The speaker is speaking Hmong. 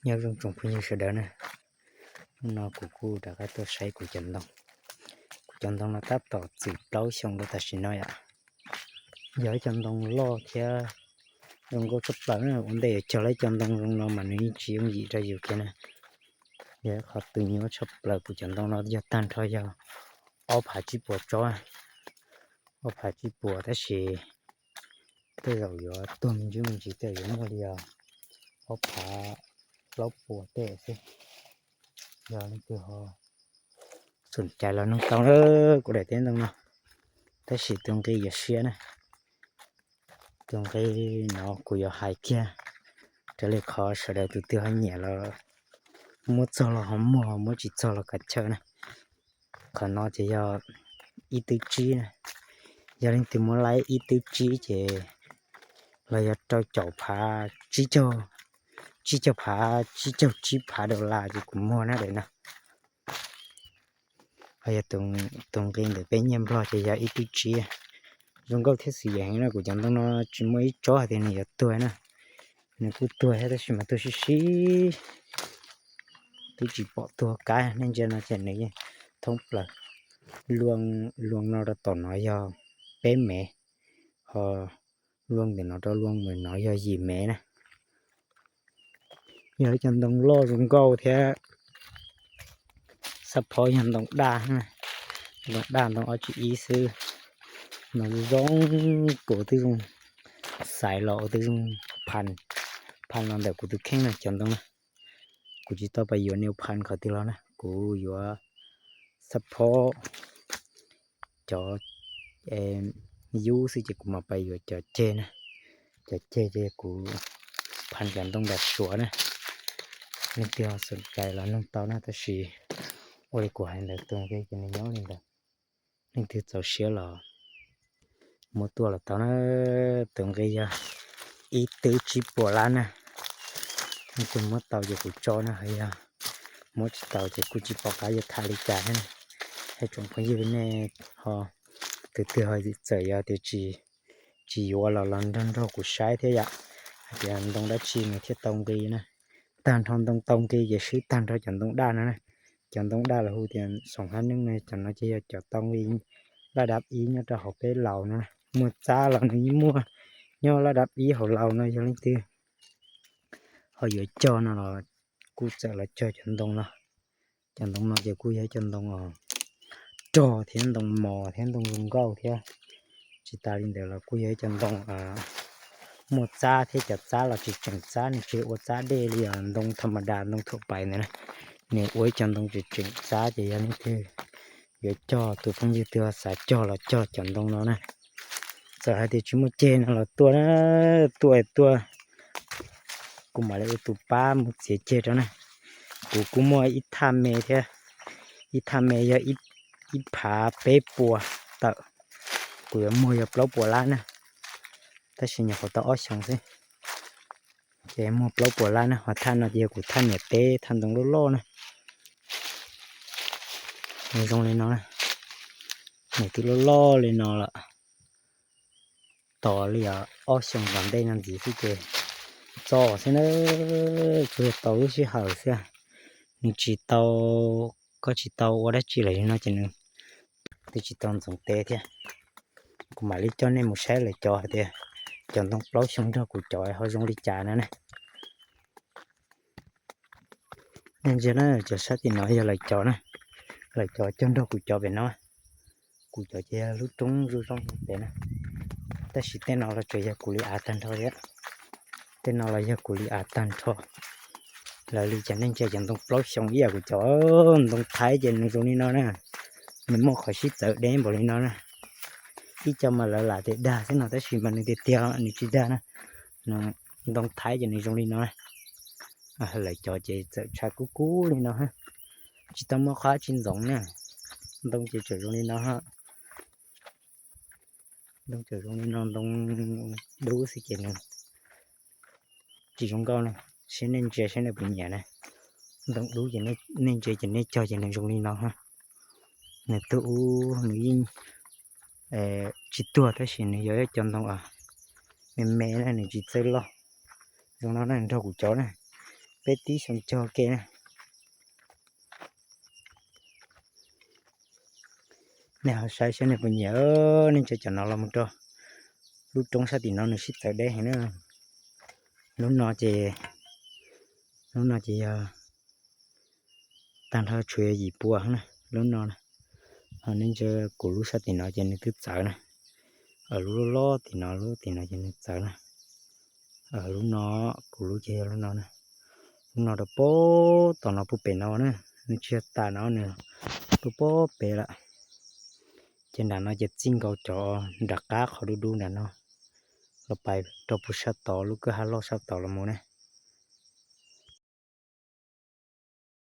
Nyob zoo tsoom phooj ywg sawv daws na, hnub no kuv kuj rov qab tuaj saib kuv cov ntoo. Kuv cov ntoo no tab tom txwm plaub xyoo rau tam sim no yom. Yog ib cov ntoo loj thiab zoo nkauj tshaj plaws na, ua ntej yuav cog lawm cov ntoo zoo no mas nws yeej tsis yooj yim rau yus kiag na. Yog qhov twg nyuaj tshaj plaws kuv cov ntoo no yog tag nrho yog ob phav tsib puas tsob, ob phav tsib puas tab sis tej zaum yuav tuag me ntsis me ntsis tej zaum yuav muaj li ob phav plaub puas tej xwb. Yog leej twg ho xom cai los nug tau na, kuv daim teb ntoo no. Tab sis tus nqi yuav siab na, tus nqi no kuv yuav hais kiag raws li qhov sawv daws tus twg ho nyiam los muab txog los ho muag, muab tsis txog los kav chaw na. Qhov no ces yog ib tub tsib na, yog leej twg muab laib ib tub tsib ces los yog rau caum phav tsib caug, tsib caug phav tsib caug tsib phav dollar ces kuv muag na daim no. Ho yog tus nqi ntawm peb nyiaj Nplog ces yog ib tub tsib. Zoo nkauj thiab xwm yam heev na, kuv cov ntoo no tsis muaj ib tsob hais tias nws yuav tuag na. Nws kuj tuag thiab tab sis mas tuag sib sib, twb tsis pom tuag kab. Nej ntsia no ces nws yeej thoob plaws. Luaj, luaj no rau tom no yog peb mev, ho luaj ntawm no rau luaj ntawm no yog yim mev na. Yog ib cov ntoo loj zoo nkauj thiab. Xab phob yog ntoo daj, ntoo daj ntoo ob tsis ib xwb. Ntoo zoo, kuv twb zoo xaiv los ua twb zoo phan, phan los ntawm kuv tus kheej na cov ntoo na. Kuv tsis tau pais yuav new phan qhov twg los na, kuv yuav xab phob cov yub xwb ces kuv mam pais yuav cov ceg na. Cov ceg ces kuv phan cov ntoo nram Suav na. Leej twg xom cai los nug tau na, tab sis ua li kuv hais ntawd tus nqi ces nws nyob li ntawd. Leej twg txaus siab los muab tuaj los tau na. Tus nqi yog ib tub tsib puas lab na. Leej twg muab tau ces kuv tso na, ho yog muab tsis tau ces kuj tsis pom qab yuav tham li cas thiab na. Hais tsoom phooj ywg nej ho, tus twg ho txawm yog tias tsis yuav los los nrog nrog kuv saib thiab yom, hais tias ntoo dab tsi nws thiaj tau nqi na. Tag nrho ntoo tau nqi ces swb tag nrho cov ntoo daj no na. Cov ntoo daj los hu tias xoom hab neeb no, cov no ces yog cov tau nqi laj dab ib nyob rau hauv peb laus no na. Muaj txab los nws yeej muaj nyob laj dab ib hauv laus no, yog leej twg ho yuav cog no los kuj txawm los cog cov ntoo no. Cov ntoo no ces kuj yog cov ntoo rog thiab ntoo mos thiab ntoo zoo nkauj thiab. Tsis tas li ntawd los kuj yog cov ntoo muaj txab thiab, cov txab los tsis tseem txab, nws tsis ua txab dej li os, ntoo tham ma das ntoo thuam pais ntawd na. Nws ua ib cov ntoo tsis tseem txab ces yog leej twg yuav cog, tus phooj ywg twg xav cog los cog cov ntoo no na. Txawm hais tias tsis muaj ceg no los tuaj na, tuaj tuaj, kuv mam li ua tus pab mus txiav ceg rau na. Kuv kuj muaj ib thaj me thiab, ib thaj me yog ib phav peb puas tawm, kuv yuav muag yog plaub puas lab na, tab sis nyuam qhuav tau ob xyoos xwb. Ces muag plaub puas lab na, ho thaj no ces yog kuv thaj niam teb thaj ntoo loj loj na. Nws zoo li no na, nws twb loj loj li no lawm. Tos li ob xyoos tom ntej no ntxiv xwb ces txo xwb na, tsuas yog tau lub sij hawm xwb. Nws tsis tau, koj tsis tau ua dab tsi lawm li no ces nws twb tsis tau ntxoov teb thiab. Kuv mam li coj nej mus saib lawv cov hais tias cov ntoo plaub xyoo nrog kuv cov ho zoo li cas no na. Nej ntsia na, cov sab tim no yog lawv cov na, lawv cov cog nrog kuv cov pem no. Kuv cov ces yog lub roob zoo zoo pem na, tab sis tej no los tsuas yog kuv li av tag nrho thiab. Tej no los yog kuv li av tag nrho. Lawv li cas nej ntsia cov ntoo plaub xyoo ib yam kuv cov, ntoo Thaib ces nws zoo li no na, nws muaj qhov sib txawv deb npaum li no na. Ib co mas lawv lam tias dag xwb no tab sis mas nws tiag tiag nws tsis dag na. Ntoo Thaib ces nws zoo li no na. Lawv cov ces txawm tshav kub kub li no, tsis tau muaj qhov tsis ntxoov na. Ntoo ces tseem zoo li no, ntoo tseem zoo li no, ntoo dub xwb ces nws tsis zoo nkauj na. Saib nej ntsia saib nej puas nyiam na. Ntoo dub ces nej ntsia ces nej cog ces nws zoo li no. Nws twb ub nws yeej tsis tuag tab sis nws yog ib co ntoo me me na, nws tsis txawj loj. Zoo no na, nrog kuv cov na, peb tib xyoo cog ke na. Nej ho saib saib nej puas nyiam, nej ntsia cov no los mus rau lub roob sab tim no nws sib txawv deb heev na. Lub no ces, lub no ces yog tag nrho tshuav yim pua na, lub no na. Ho nej ntsia kuv lub sab tim no ces nws twb txawv na. Lub loj loj tim no, lub tim no ces nws txawv na. Lub no, kuv lub ces yog lub no na. Lub no rau puag tom no puag pem no na, nws tsis yog tas no, nws rau puag pem lawm. Ces nram no ces txij nkaus cov nram qab qhov dub dub nram no los pais rau puag sab tod lub kwj ha loj sab tod los mus na.